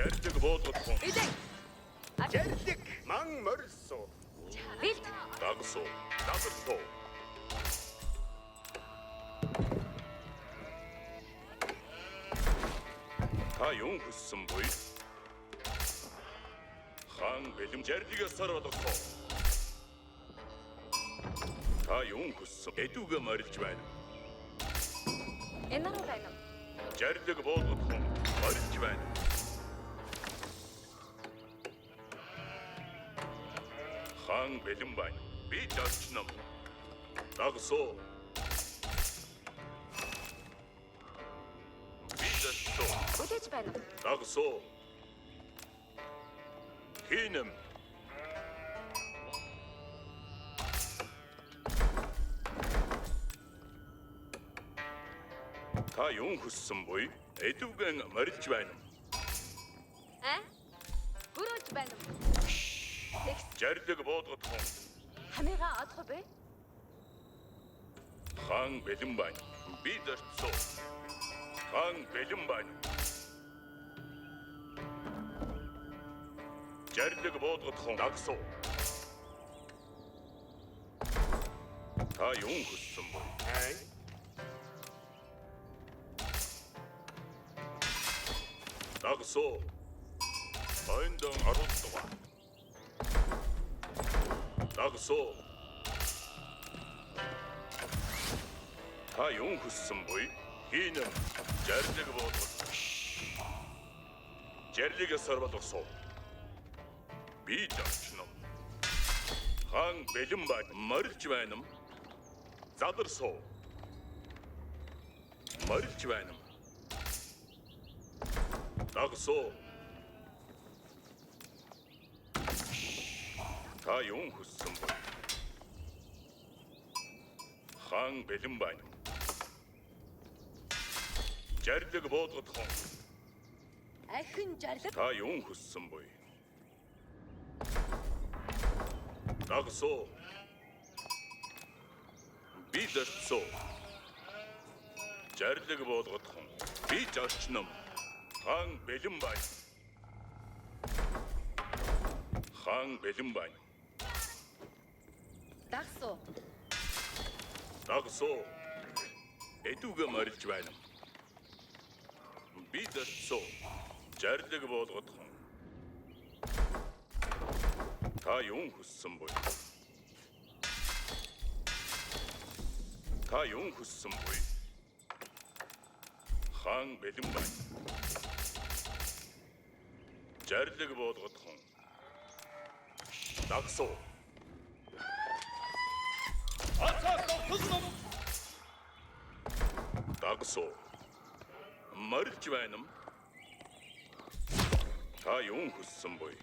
Жарлиг буулгах. Бэлэн. Жарлиг ман морилсуу. Бэлт. Дагсуу. Дагсуу. Та юун хүссэн буй? Хаан бэлэм жарлигээ сар болгосон. Та юун хүссэн? Эдүгэ морилж байна. Энэ рүү байна. Жарлиг буулгах хүн морилж байна. Хаан бэлэн байна. Би жарчнам. Дагсуу. Би жарчсан. Хүлээж байна. Дагсуу. Хинэм. Та юун хүссэн буй? Эдүгэн морилж байна. А? Өрөөж байна. Тэгс Жарлиг буулгах хүн хамыгаа олох бэ? хаан бэлэн байна. Би зорчсон. Хаан бэлэн байна. Жарлиг буулгах хүн дагсуу. Та юун хүссэн бэ? Ай. Дагсуу. Ойндон оруулдаг. Дагсуу. Та юун хүссэн буй? Хийнэм. Жарлиг буулгах. Жарлигээ сар болгосон. Би жарчнам. Хаан бэлэн байна. Морилж байна. Задарсуу. Морилж байна. Дагсуу. Та юун хүссэн бэ? Хаан бэлэн байна. Жарлиг буулгах хүн. Ахин жарлиг. Та юун хүссэн буй? Дагсуу. Би зорчсоо. Жарлиг буулгах хүн. Би жарчнам. Хаан бэлэн байна. Хаан бэлэн байна. Дагсуу. Дагсуу. Эдүгэ морилж байна. Би зорчсоо. Жарлиг буулгах хүн. Та юун хүссэн буй? Та юун хүссэн буй? Хаан бэлэн байна. Жарлиг буулгах хүн. Дагсуу. Дагсуу. Морилж байна. Та юун хүссэн буй?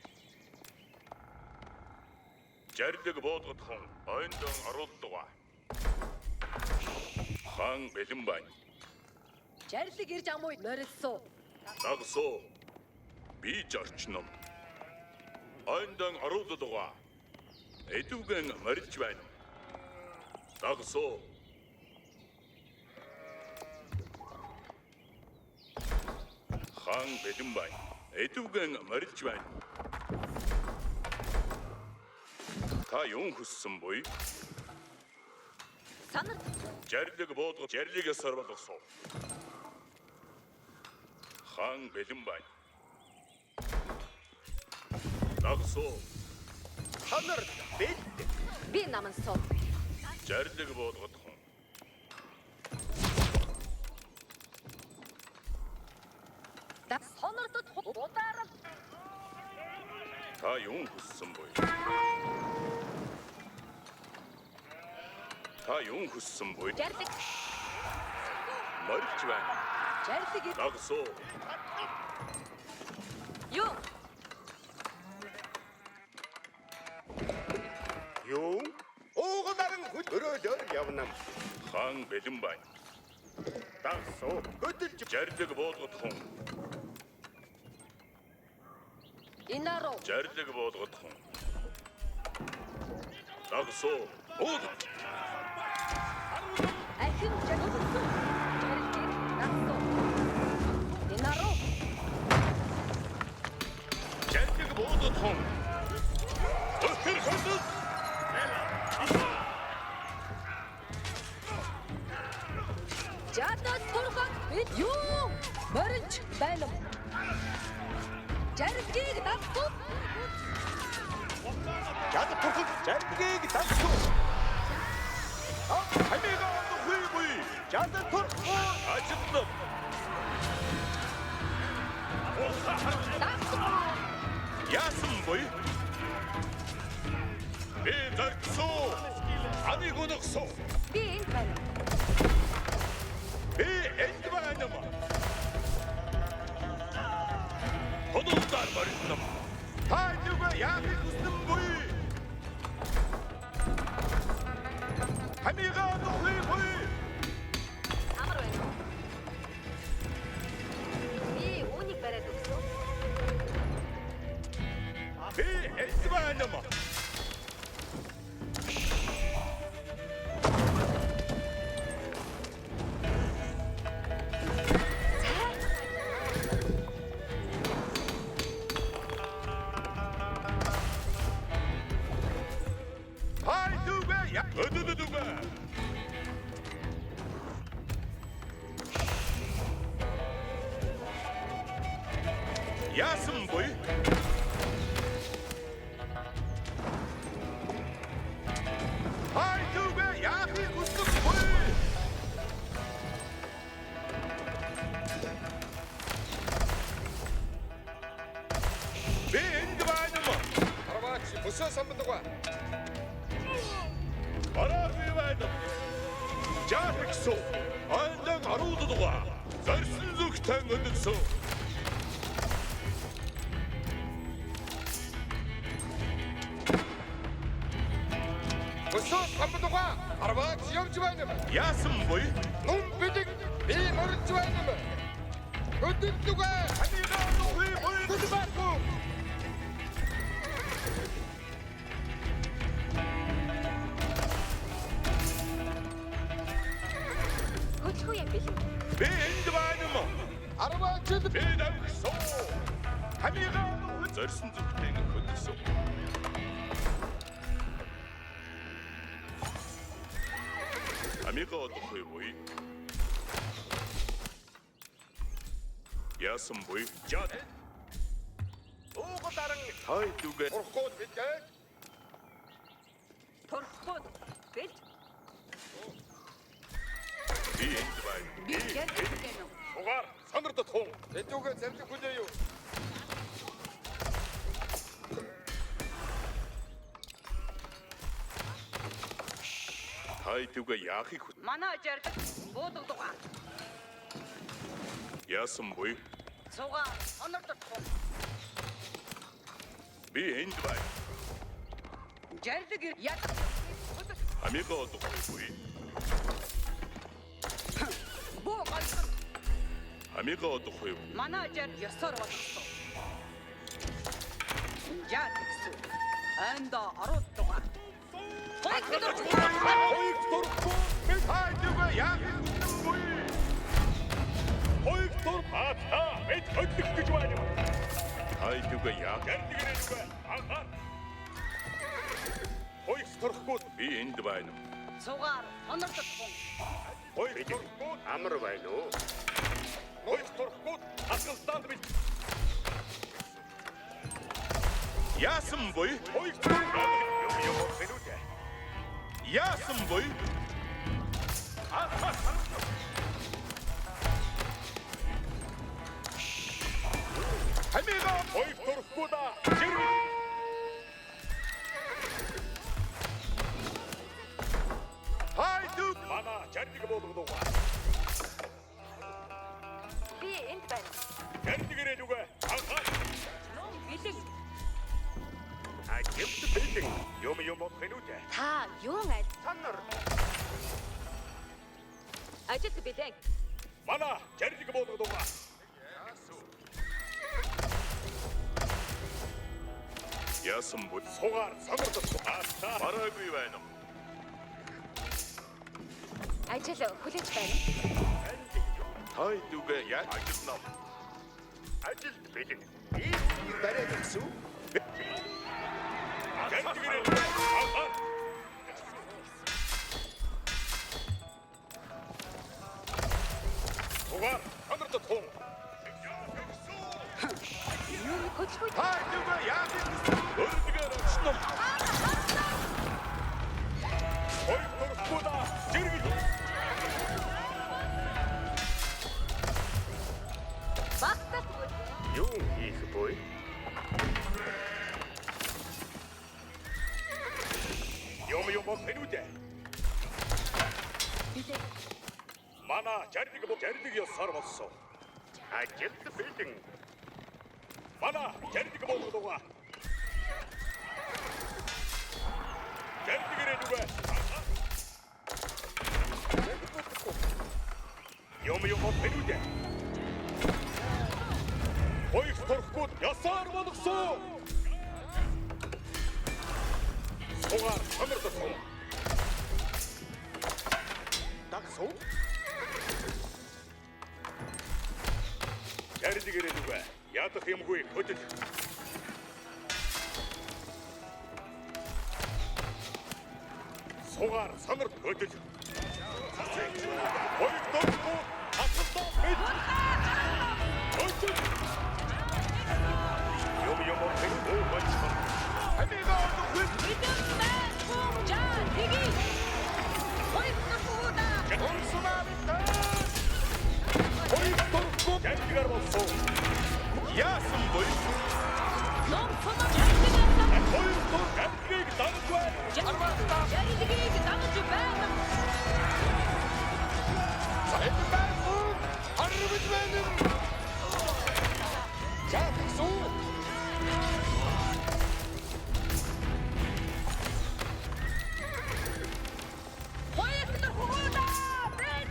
Жарлиг буулгах хүн ойндон оруулдаг. Хаан бэлэн байна. Жарлиг ирж амуй морилсуу. Дагсуу. Би жарчнам. Ойндон оруулдаг. Эдүгэн морилж байна. Дагсуу. Хаан бэлэн байна. Эдүгэн морилж байна. Та юун хүссэн буй? Санар Жарлиг буулгах жарлигээ сар болгосон. Хаан бэлэн байна. Дагсуу. Хонор бэлт. би наман суу. Жарлиг буулгах хүн. Да сонордод удаарал. Та юун хүссэн буй? Та юун хүссэн буй? Жарлиг. Морилж байна. Жарлиг ир- Дагсуу. Юу? Юу? Уугалан хөлөөлөөр явна. Хаан бэлэн байна. Дагсуу. Хөдөлж Жарлиг буулгах хүн. Инаруу. Жарлиг буулгах хүн. Дагсуу. Уул. Ахин жарлиг. Жарлиг дагсуу. Инаруу. дотхон. Өтөр хөдөл. Жадад турган бид юу морилж байна. Жаргийг дагсуу. Жадад турхан жаргийг дагсуу. Хамига нөхөй. Жадад турхан Ажилтнам. Дагсуу. Яасан буй? Би зорьсон. Амиг унагсан. Би энд байна. Би энд байна. Хөдөлгөөр морилно. Та нүгэ яахыг хүснэн буй? Хамига нөхөй буй. Амар байна уу? Би үүнийг бариад өгсөн. Би энд байна. Та нүгэ я өдөрдөгөө. Яасан буй? Та нүгэ яахыг хүснэн буй? Би энд байна. Арваач өсөө самбадгаа. Бараагүй байна. Жаагсуу. Андан аруулдгаа. Зорьсон зүгтэн өдөрсөн. Өсөө самбадгаа. Арваач явж байна. Яасан буй? Нүм бидэг би морилж байна. Хөдөлгөө. Хамига нөхөй буй. Хөдөлгөө. Хөдөлгөө юм бэлэн. Би энд байна. Арваач Би давхсан. Хамига нөхөй зорьсон зүгтэн хөдөлсөн. Хамига нөхөй буй. Яасан буй? Жад. Уугаларан Та нүгэ Турхгүй бэлгээ. Турхгүй бэлж би энд байна. би жаргаж байна. Угаар сонор дотхон. Тэдүүгээ зарлиг хүлээе юу? Та нүгэ яахыг хүс. Манай жаргал буудагдгаа. Яасан буй? Цугаа сонор дотхон. Би энд байна. Жардаг ядах Хамига нөхөй буй. буу голсон. Хамига нөхөй буй. Манай жар ёсоор болгосон. Яа тэгсэн. Анда оруулдгаа. Хоёрт Хоёрт турхгүй та нүгэ яахыг хүснэн буй? Хоёрт тур пата бид хөдлөх гэж байна. Та нүгэ яах? Ярдгэрээ нүгэ анхаар. Хоёрт турхгүй би энд байна. Цугаар сонор дотхон. Хоёрт турхгүй Амар байна уу? Хоёрт турхгүй хадгалдаанд бид. Яасан буй? Хоёрт турхгүй Юм юм хэнүүдэ. Яасан буй? Анхаар. Хамига хоёрт турхгүй да. Жиргэн. Та нүг Манай жардаг болгоно. Би энд байна. Ярдгэрээ нүгэ анхаар. Ном бэлэн. ажилд бэлэн. Юм юм хэнүүдэ. Та юун аль? Танар Ажилд бэлэн. Манай жардаг болгоно. Яасан бу сугаар сонордох. Бараагүй байна. Ажил хүлээж байна. Та нүгэ яа ажиллана. ажилд бэлэн. Би үүнийг бариад өгсөн. юм болох нь үү? Билээ. Манай жарлиг жарлиг ёсоор болсон. Ажилд бэлэн. Манай жарлиг болгодог. Жарлиг ирээдүг. Юм юм болох нь үү? Хоёр торхгүй ёсоор болгосон. Сугаар хамардсан. Дагсуу. Жарлиг ирээдүг. Ядах юмгүй хөдөл. Сугаар самарт хөдөл. Хоёр торхгүй асуултаа бит. Хөдөл. Юм юм болох нь болж. Амигаа одох. Бэлэн байна хүн. За тэгье. Хоёр дөрвүүдэ. Өмсмаа битэн. Хоёр торхгүй жарлигаар болсон. Яасан бэ? Ном сумаа жарлиг ёсоор. Хоёр тор жарлигийг дагаж байна. Жарлигийг дагаж байна. Сайн байна уу? Харваж байна. За тэгсүү. Хоёр дөрвүүдэ. Бид.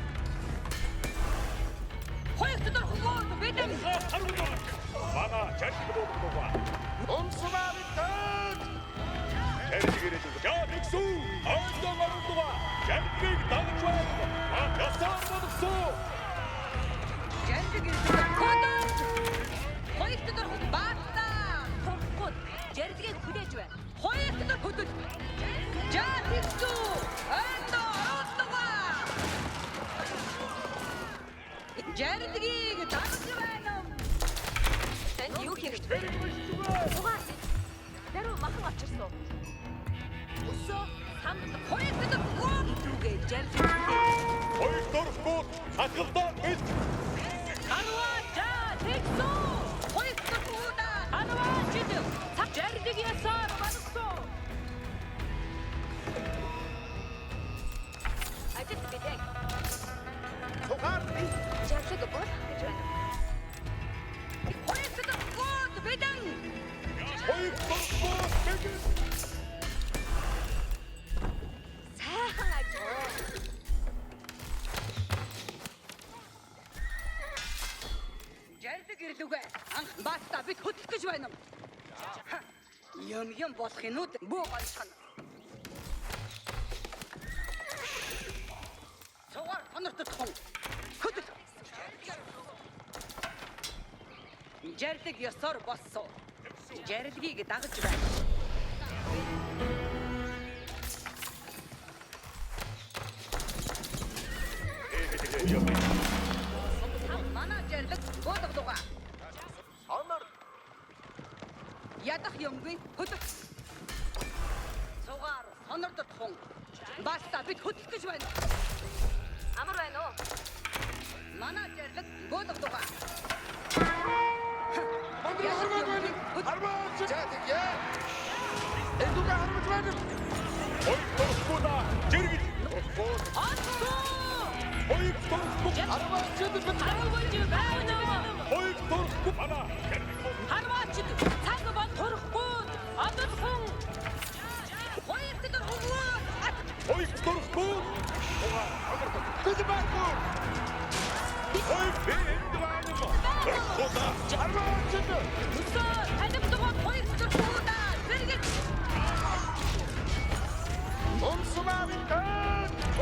Хоёр дөрвүүд бэлэн. Манай жарлиг болгодог. Өмсмаа битэн. Жарлиг ирээдүг. За тэгсүү. Ойдон оролдоо. Жарлигийг дагаж байна. Ёсоор болгосон. Жарлиг ирдэг. Хөдөл. Хоёр дөрвүүд баатаа. Турхгууд жарлигийг хүлээж байна. Хоёр дөрв хөдөл. За тэгсүү. Ойдон оролдоо. Жарлигийг дагаж байна. Танд юу хэрэгтэй? Угаас. Даруй махан авчирсан. Өсөө самд Хоёр дөрвүүд зүгээ жарлиг хүлээж. Хоёр дөрвгүй хахалдаа бит. Харваа за тэгсүү. Хоёр дөрвүүд харваа чид. Цаг жарлиг ясаар болгосон. Ажил билээ. Сугаар би. Жарлиг болох гэж байна. Хоёр дөрвүүд бэлэн. Хоёр дөрвгүй бит. Сайхан ажил. Жарлиг ирлүгэ. Анх баатаа бид хөдлөх гэж байна. Юм юм болох инүүд бүү гоншхон. Цугаар сонортдох. Хөдөл. Жарлиг ёсоор болсон. Жарлигийг дагаж байна. Манай жарлиг буудагдуга. Сонор. Ядах юмгүй хөдөл. Цугаар сонордох. Баатаа бид хөдлөх гэж байна. Амар байна уу? Манай жарлиг буудагдуга. Өндөр харваж байна. Харваж. За тэгье. Эдүгэ харваж байна. Хоёр дөрвгүй да жиргэл. Отсуу! Хоёр дөрвгүй. Харваж чид бит. Харваж байна. Хоёр дөрвгүй манай жарлиг болгодог. Харваач цаг бод турахгүй одод хүн. Хоёр дөрвүүд Хоёр дөрвгүй. Бид байхгүй. Хоёр би энд байна. Дөрвгүй да. Харваж чид. Өсөө танигдгаа хоёр дөрвүүд зэрэг Өмсмаа битэн.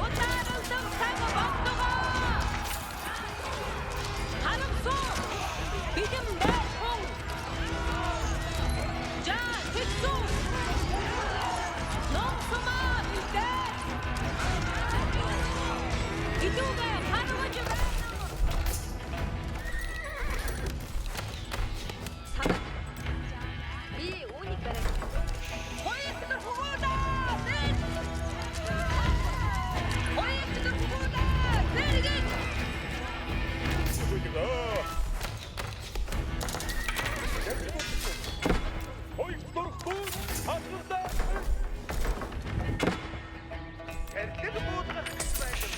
удаарлан цаг бодгоо. Харамсуу бэлэн байх хүн. За тэгсүү. Номсомаа бэлдээ. Идүүгээ харваж байна. Санаг. Би үүнийг барай. Хоёр дөрвүүд Хоёр дөрвүүд зэрэг Хоёр дөрвгүй хахалдаа. Жарлиг буулгах гэж байна.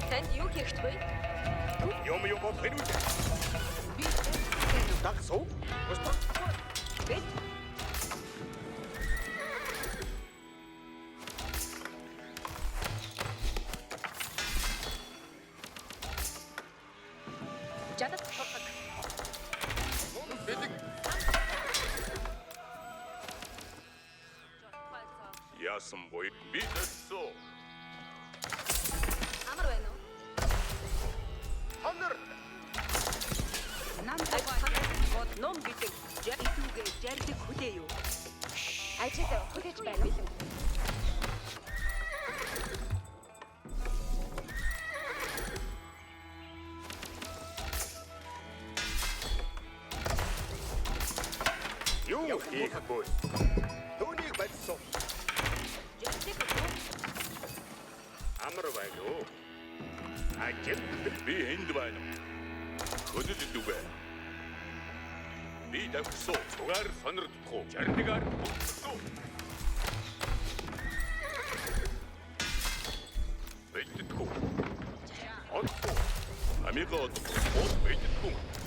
Танд юу хэрэгтэй вэ? Юм юм болох нь үү? Би байна уу? Дагсуу. Бид Жадад турхаг. Бэлэг. Яасан буй? Би тавьсан. Амар байна уу? Хонор. Нам бод ном гэдэг идүүгээ жарлиг хүлээе юу? Ажил хүлээж байна уу? Юу хийх вэ? Түүнийг бодсон. Жарлиг буу. Амар байна уу? Ажил Би энд байна. Хөдөлдөг үгүй. Би давхсан. Сугаар сонирдох уу? Жарлигаар бүтсэн. Бэлтгэв. Онцгой. Амиго бод бэлтгэв.